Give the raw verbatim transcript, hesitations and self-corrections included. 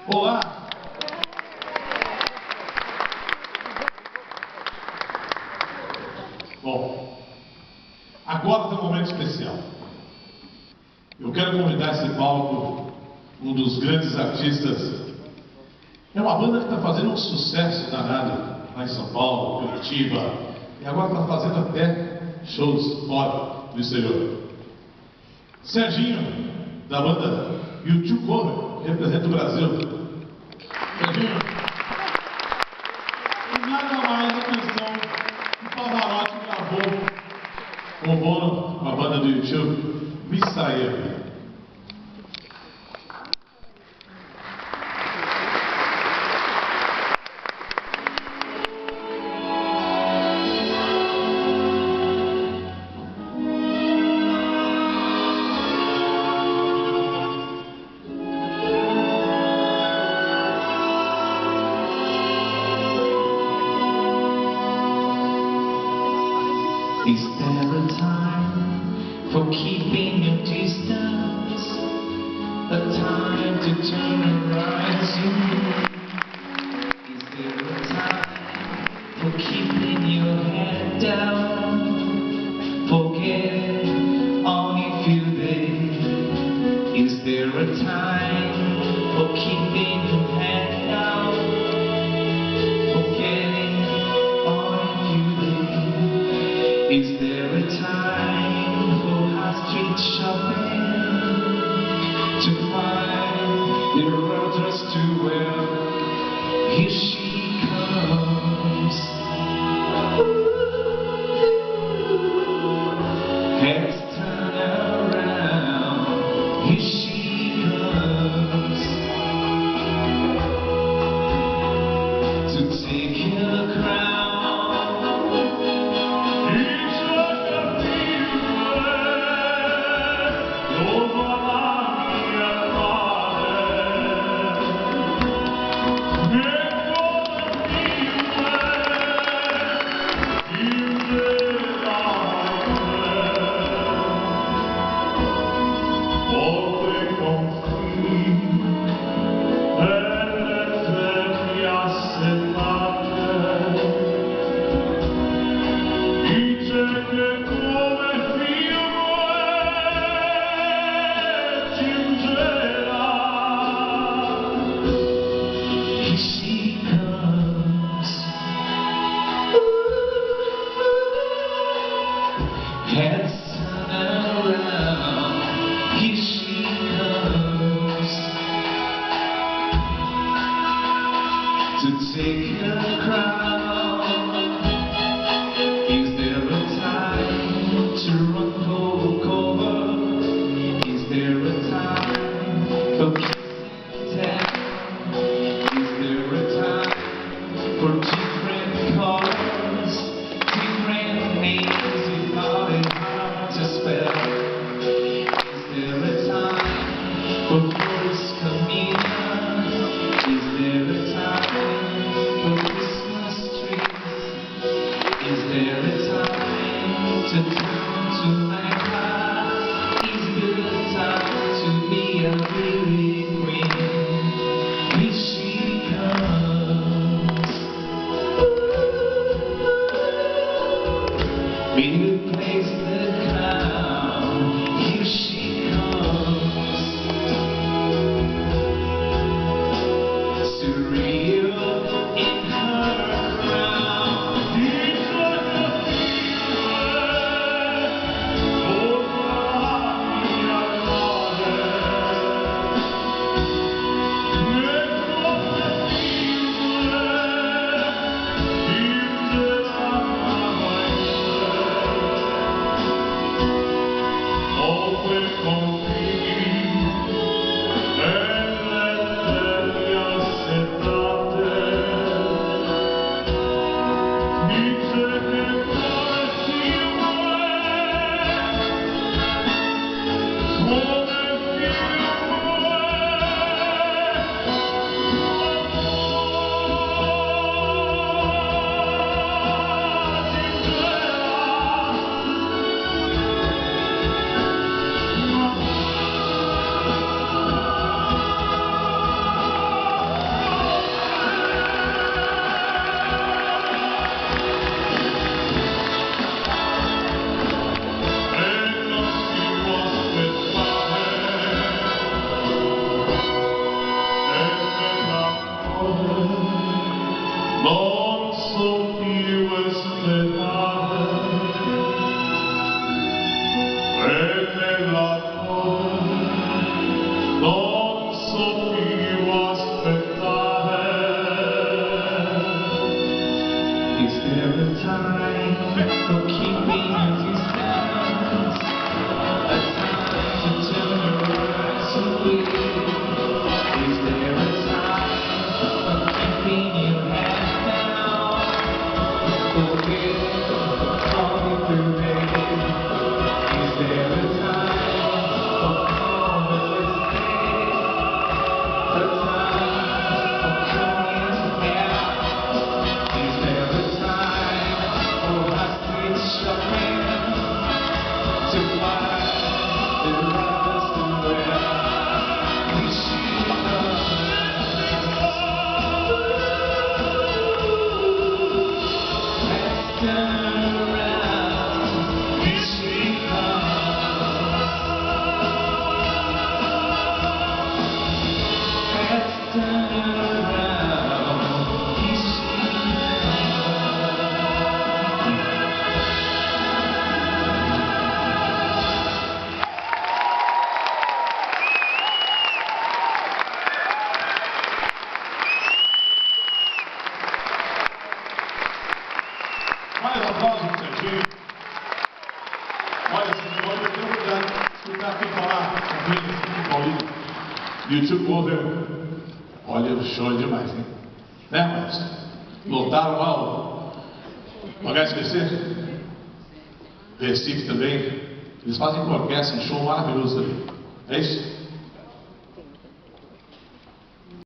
Olá! Bom, agora tem um momento especial. Eu quero convidar esse palco um dos grandes artistas. É uma banda que tá fazendo um sucesso danado lá em São Paulo, Curitiba, e agora tá fazendo até shows fora do exterior. Serginho, da banda U two Cover, representa o Brasil. Serginho, e nada mais a canção que o Pavarotti gravou com o Bono, com a banda do U two, Messiah. Is there a time for keeping a distance? A time to turn and rise you? Is there a time for keeping your head down? Forget on if you did. Is there a time for keeping your head down? Forgetting on if you did. Is there a time for high street shopping? To find the right dress to wear? Here she comes. Heads turn around. Here she comes. To take your crown. Here she comes. Heads turn around. Here she comes. To take her crown. Is there a time to run for cover? Is there a time for kissing and telling? Is there a time for different colors, different names? If I had to spell, is there a time for first communion? Is there a time for Christmas trees? Is there a time to turn to my heart? Is there a time to be a beauty queen? Here she comes. May you place the crown. Here she comes. Surreal in her crown. Is there a time for keeping your head down? For getting all the through, baby? Is there a time for all the listening? A time for coming out? Is there a time for us Fai un aplauso, Serginho. Olha, se pode ter oportunidade de escutar aqui falar com ele, assim, com o Paulinho. YouTube Over. Olha, show demais, hein? Né, mas lotaram lá o, o H S B C, Recife também. Eles fazem com orquestra um show maravilhoso também. É isso?